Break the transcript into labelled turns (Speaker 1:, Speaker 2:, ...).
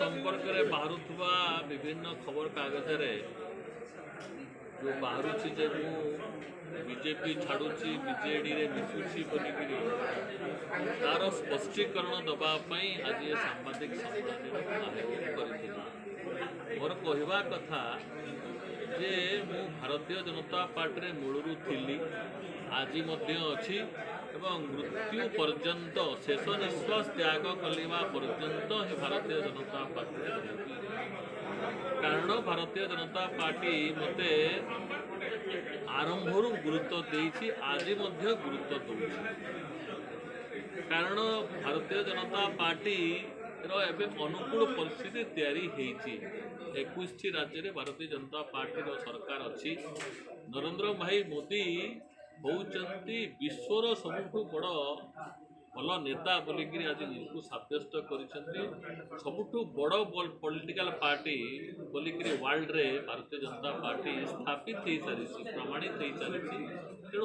Speaker 1: ସମ୍ପର୍କରେ ବାହାରୁଥିବା ବିଭିନ୍ନ ଖବରକାଗଜରେ ଯେଉଁ ବାହାରୁଛି ଯେ ମୁଁ ବିଜେପି ଛାଡ଼ୁଛି, ବିଜେଡ଼ିରେ ମିଶୁଛି ବୋଲିକିରି, ତାର ସ୍ପଷ୍ଟୀକରଣ ଦେବା ପାଇଁ ଆଜି ଏ ସାମ୍ବାଦିକ ସମ୍ମିଳନୀର ଆୟୋଜନ କରିଥିଲି। ମୋର କହିବା କଥା ଯେ ମୁଁ ଭାରତୀୟ ଜନତା ପାର୍ଟିରେ ମୂଳରୁ ଥିଲି, ଆଜି ମଧ୍ୟ ଅଛି ଏବଂ ମୃତ୍ୟୁ ପର୍ଯ୍ୟନ୍ତ, ଶେଷ ନିଶ୍ୱାସ ତ୍ୟାଗ କରିବା ପର୍ଯ୍ୟନ୍ତ ହିଁ ଭାରତୀୟ ଜନତା ପାର୍ଟିରେ ରହିବି। କାରଣ ଭାରତୀୟ ଜନତା ପାର୍ଟି ମୋତେ ଆରମ୍ଭରୁ ଗୁରୁତ୍ୱ ଦେଇଛି, ଆଜି ମଧ୍ୟ ଗୁରୁତ୍ୱ ଦେଉଛି। କାରଣ ଭାରତୀୟ ଜନତା ପାର୍ଟିର ଏବେ ଅନୁକୂଳ ପରିସ୍ଥିତି ତିଆରି ହେଇଛି। 21ଟି ରାଜ୍ୟରେ ଭାରତୀୟ ଜନତା ପାର୍ଟିର ସରକାର ଅଛି। ନରେନ୍ଦ୍ର ଭାଇ ମୋଦି ହେଉଛନ୍ତି ବିଶ୍ୱର ସବୁଠୁ ବଡ଼ ଭଲ ନେତା ବୋଲିକିରି ଆଜି ନିଜକୁ ସାବ୍ୟସ୍ତ କରିଛନ୍ତି। ସବୁଠୁ ବଡ଼ ପଲିଟିକାଲ ପାର୍ଟି ବୋଲିକିରି ୱାର୍ଲଡରେ ଭାରତୀୟ ଜନତା ପାର୍ଟି ସ୍ଥାପିତ ହେଇସାରିଛି, ପ୍ରମାଣିତ ହେଇସାରିଛି। ତେଣୁ